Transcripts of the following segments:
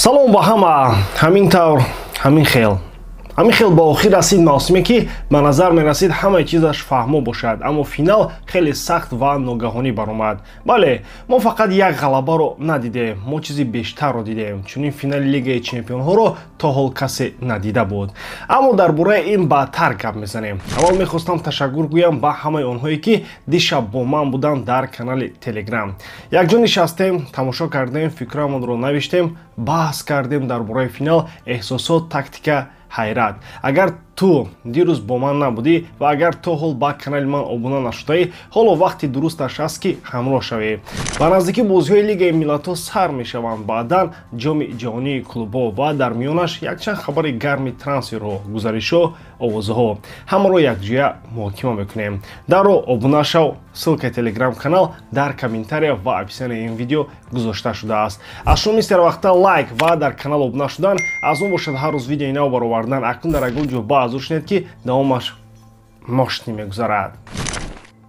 Салом ба ҳама. Ҳамин тавр, ҳамин хел ба охир расид мавсиме, ки ба назар мерасид ҳамаи чизаш фаҳмо бошад, аммо финал хеле сахт ва ногаҳонӣ баромад. Бале, мо фақат як ғалабаро надидем, мо чизи бештарро дидем. Чунин финали Лигаи чемпионҳоро то ҳол касе надида буд. Аммо дар бораи ин баъдтар гап мезанем. Аввал мехостам ташаккур гӯям ба ҳамаи онҳое, ки дишаб бо ман буданд дар канали Телеграм. Якҷо нишастем, тамошо кардем, фикрамонро навиштем, баҳс кардем дар бораи финал, эҳсосот, тактика, ҳайрат. Агар ту дирӯз бо ман набудӣ ва агар то ҳол ба канали ман обуна нашудаӣ, ҳоло вақти дурусташ аст, ки ҳамроҳ шавӣ. Ба наздикӣ бозиҳои Лигаи миллатҳо сар мешаванд, баъдан Ҷоми ҷаҳонии клубҳо ва дар миёнаш якчанд хабари гарми трансферҳо, гузаришҳо, овозаҳо. Ҳамаро якҷоя муҳокима мекунем. Дарро обуна шав. Ссылкаи Телеграм канал дар комментария ва описанияи ин видео гузошта шудааст. Аз шумо мисли ҳарвақта лайк ва дар канал обуна шудан, аз он бошад ҳар рӯз видеои нав баровардан. Акнун дар ягон ҷо баъзур шунед, ки давомаш мошни мегузарад.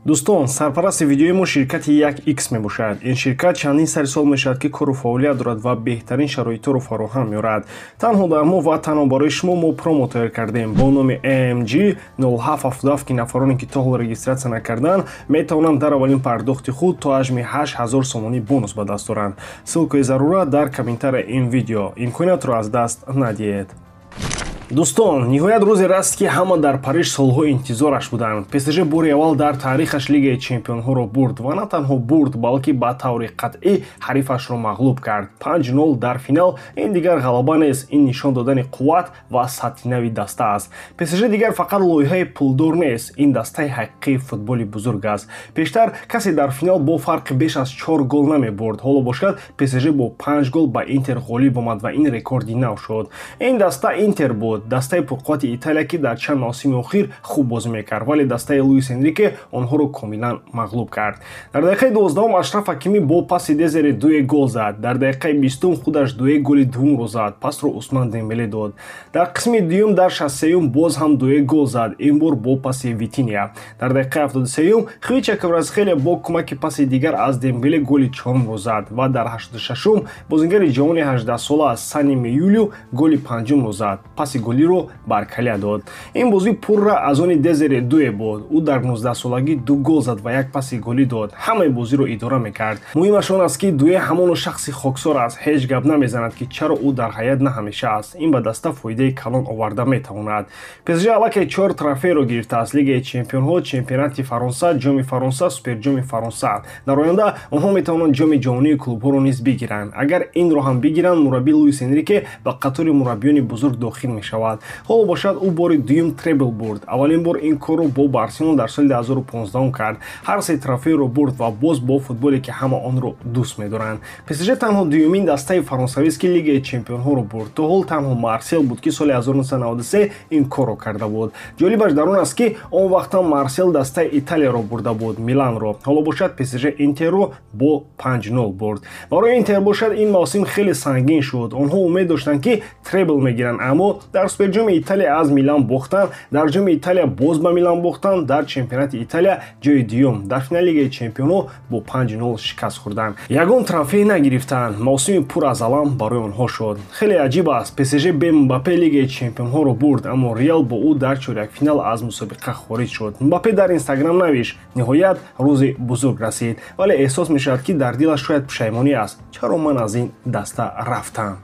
Дӯстон, сарпарасти видеои мо ширкати 1X мебошад. Ин ширкат чандин сари сол мешавад, ки кору фаъолият дорад ва беҳтарин шароитҳоро фароҳам меорад. Танҳо дар мо ва танҳо барои шумо мо промо тайёр кардем бо номи AMG 0777, ки нафароне, ки то ҳол регистрация накарданд, метавонанд дар аввалин пардохти худ то ҳаҷми 8000 сомонӣ бонус ба даст оранд. Ссылкаи зарура дар комментарияи ин видео. Имкониятро аз даст надиҳед. Дӯстон, ниҳоят рӯзе раст, ки ҳама дар Париж солҳо интизораш буданд. ПСЖ бори аввал дар таърихаш Лигаи чемпионҳоро бурд ва на танҳо бурд, балки ба таври қатъӣ ҳарифашро мағлуб кард. 5-0 дар финал — ин дигар ғалаба нест, ин нишон додани қувват ва сатҳи нави даста аст. ПСЖ дигар фақат лоиҳаи пулдор нест, ин дастаи ҳақиқии футболи бузург аст. Пештар касе дар финал бо фарқи беш аз чор гол намебурд. Ҳоло бошад, ПСЖ бо панҷ гол ба Интер ғолиб омад ва ин рекорди нав шуд. Ин даста Интер буд, дастаи пурқуввати Италия, ки дар чанд мавсими охир хуб бозӣ мекард, вале дастаи Луис Энрике онҳоро комилан мағлуб кард. Дар дақиқаи 12-ум Ашраф Ҳакимӣ бо паси Дезире Дуэ гол зад. Дар дақиқаи 20-ум худаш Дуэ голи дуввумро зад, пасро Усман Дембеле дод. Дар қисми дуюм, дар 63-юм, боз ҳам Дуэ гол зад, ин бор бо паси Витиния. Дар дақиқаи 73-юм Хвича Кварацхелия бо кӯмаки паси дигар аз Дембеле голи чорумро зад ва дар 86-ум бозигари ҷавони 18-сола Сани Маюлу голи панҷумро зад, паси голиро Баркола дод. Ин бозӣ пурра аз они Дезире Дуэ буд. Ӯ дар 19-солагӣ ду гол зад ва як паси голӣ дод, ҳамаи бозиро идора мекард. Муҳимаш он аст, ки Дуэ ҳамоно шахси хоксор аст, ҳеҷ гап намезанад, ки чаро ӯ дар ҳайат на ҳамеша аст. Ин ба даста фоидаи калон оварда метавонад. ПСЖ аллакай чор трофейро гирифтааст: Лигаи чемпионҳо, чемпионати Фаронса, Ҷоми Фаронса, Суперҷоми Фаронса. Дар оянда онҳо метавонанд Ҷоми ҷаҳонии клубҳоро низ бигиранд. Агар инро ҳам бигиранд, мураббӣ Луис Энрике ба қатори мураббиёни бузург дохил мешавад. Ҳоло бошад, ӯ бори дуюм требл бурд. Аввалин бор ин корро бо Барселона дар соли 2015 кард. Ҳар се трофейро бурд ва боз бо футболе, ки ҳама онро дӯст медоранд. ПСЖ танҳо дуюмин дастаи фаронсавист, ки Лигаи чемпионҳоро бурд. То ҳол танҳо Марсел буд, ки соли 1993 ин корро карда буд. Ҷолибаш дар он аст, ки он вақтам Марсел дастаи Италияро бурда буд, Миланро. Ҳоло бошад, ПСЖ Интерро бо 5-0 бурд. Барои Интер бошад, ин мавсим хеле сангин шуд. Онҳо умед доштанд, ки требл мегиранд, аммо дар Суперҷоми Италия аз Милан бохтанд, дар Ҷоми Италия боз ба Милан бохтанд, дар чемпионати Италия ҷои дуюм, дар финали Лигаи чемпионҳо бо 5-0 шикаст хӯрданд, ягон трофей нагирифтанд. Мавсими пур аз алам барои онҳо шуд. Хеле аҷиб аст: ПСЖ бе Мбаппе Лигаи чемпионҳоро бурд, аммо Реал бо ӯ дар чорякфинал аз мусобиқа хориҷ шуд. Мбаппе дар Инстаграм навишт: «Ниҳоят рӯзи бузург расид», вале эҳсос мешавад, ки дар дилаш шояд пушаймонӣ аст: чаро ман аз ин даста рафтам?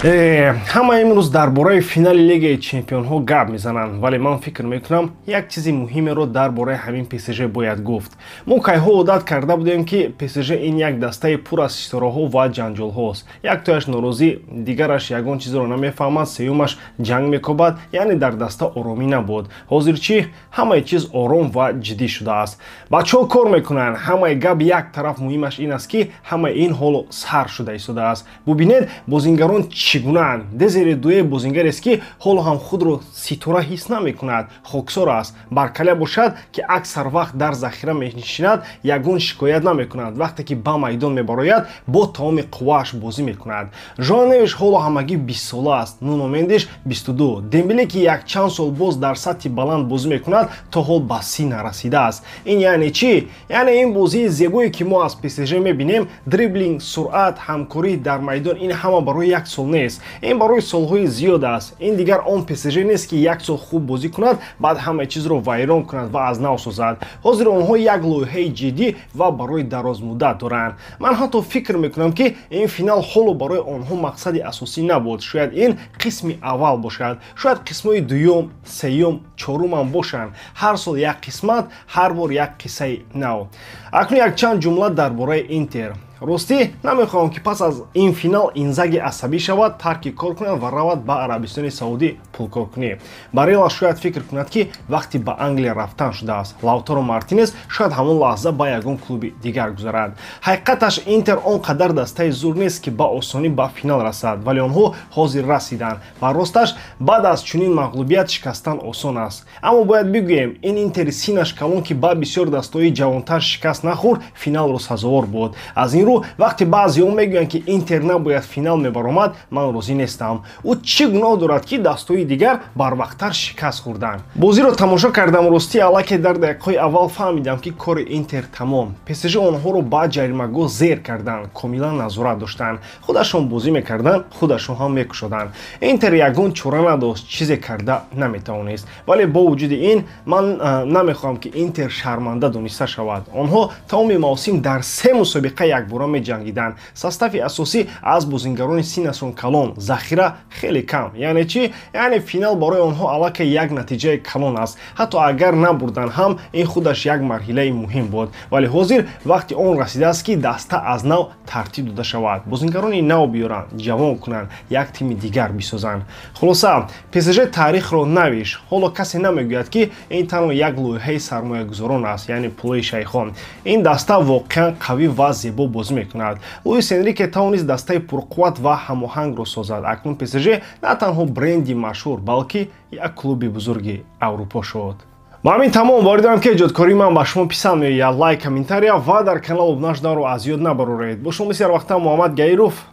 Ҳама имрӯз дар бораи финали Лигаи чемпионҳо гап мезананд, вале ман фикр мекунам, як чизи муҳимеро дар бораи ҳамин ПСЖ бояд гуфт. Мо кайҳо одат карда будем, ки ПСЖ ин як дастаи пур аз ситораҳо ва ҷанҷолҳост: яктояш норозӣ, дигараш ягон чизро намефаҳмад, сеюмаш ҷанг мекобад, яъне дар даста оромӣ набуд. Ҳозир чӣ? Ҳамаи чиз ором ва ҷиддӣ шудааст, бачаҳо кор мекунанд. Ҳамаи гап як тараф, муҳимаш ин аст, ки ҳамаи ин ҳоло сар шуда истодааст. Бубинед, бозингарон чӣ Чӣ гунаанд? Дезире Дуэ бозингарест, ки ҳоло ҳам худро ситора ҳис намекунад, хоксор аст. Баркола бошад, ки аксар вақт дар захира менишинад, ягон шикоят намекунад. Вақте ки ба майдон мебарояд, бо тамоми қуввааш бозӣ мекунад. Жоан Невиш ҳоло ҳамагӣ 20 сола аст, Нуно Мендиш 22. Дембеле, ки якчанд сол боз дар сатҳи баланд бозӣ мекунад, то ҳол ба 30 нарасидааст. Ин яъне чӣ? Яъне ин бозии зебое, ки мо аз ПСЖ мебинем, дриблинг, суръат, ҳамкорӣ дар майдон, ин ҳама барои як сол нест, ин барои солҳои зиёд аст. Ин дигар он ПСЖ нест, ки як сол хуб бозӣ кунад, баъд ҳамаи чизро вайрон кунад ва аз нав созад. Ҳозир онҳо як лоиҳаи ҷиддӣ ва барои дарозмуддат доранд. Ман ҳатто фикр мекунам, ки ин финал ҳоло барои онҳо мақсади асосӣ набуд. Шояд ин қисми аввал бошад, шояд қисмҳои дуюм, сеюм, чорумам бошанд. Ҳар сол як қисмат, ҳар бор як қиссаи нав. Акнун якчанд ҷумла дар бораи Интер. Ростӣ, намехоҳам, ки пас аз ин финал Инзаги асабӣ шавад, тарки кор кунад ва равад ба Арабистони Саудӣ пулкоркунӣ. Барела шояд фикр кунад, ки вақти ба Англия рафтан шудааст. Лауторо Мартинес шояд ҳамон лаҳза ба ягон клуби дигар гузарад. Ҳақиқаташ, Интер он қадар дастаи зур нест, ки ба осонӣ ба финал расад, вале онҳо ҳозир расиданд ва росташ, баъд аз чунин мағлубият шикастан осон аст. Аммо бояд бигӯем, ин Интери синаш калон, ки ба бисёр дастаҳои ҷавонтар шикаст нахӯрд, финалро сазовор буд. Аз ин рӯ, вақте баъзеҳо мегӯянд, ки Интер набояд финал мебаромад, ман розӣ нестам. Ӯ чӣ гуноҳ дорад, ки дастаҳои дигар барвақттар шикаст хӯрданд? Бозиро тамошо кардам. Ростӣ, аллакай дар дақиқаҳои аввал фаҳмидам, ки кори Интер тамом. ПСЖ онҳоро ба ҷаримагоҳ зер карданд, комилан назорат доштанд, худашон бозӣ мекарданд, худашон ҳам мекушоданд. Интер ягон чора надошт, чизе карда наметавонист. Вале бо вуҷуди ин ман намехоҳам, ки Интер шарманда дониста шавад. Онҳо тамоми мавсим дар се мусобиқа якбора меҷангиданд. Состави асосӣ аз бозингарони синнашон калон, захира хеле кам. Яъне чӣ? Яъне финал барои онҳо аллакай як натиҷаи калон аст. Ҳатто агар набурданд ҳам, ин худаш як марҳилаи муҳим буд. Вале ҳозир вақти он расидааст, ки даста аз нав тартиб дода шавад, бозингарони нав биёранд, ҷавон кунанд, як тими дигар бисозанд. Хулоса, ПСЖ таърихро навишт. Ҳоло касе намегӯяд, ки ин танҳо як лоиҳаи сармоягузорон аст, яъне пулои шайхон. Ин даста воқеан қавӣ ва зебо бозӣ мекунад. Луис Энрике тавонист дастаи пурқувват ва ҳамоҳангро созад. Акнун ПСЖ на танҳо бренди машҳур, балки як клуби бузурги Аврупо шуд. Ба ҳамин тамом. Боваридорам, ки эҷодкории ман ба шумо писанд меояд. Лайк, комментария ва дар канал обуна шуданро аз ёд набароред. Бо шумо мисли ҳар вақта Муҳаммад Гаиров.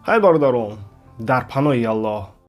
Хайр, бародарон, дар паноҳи Аллоҳ.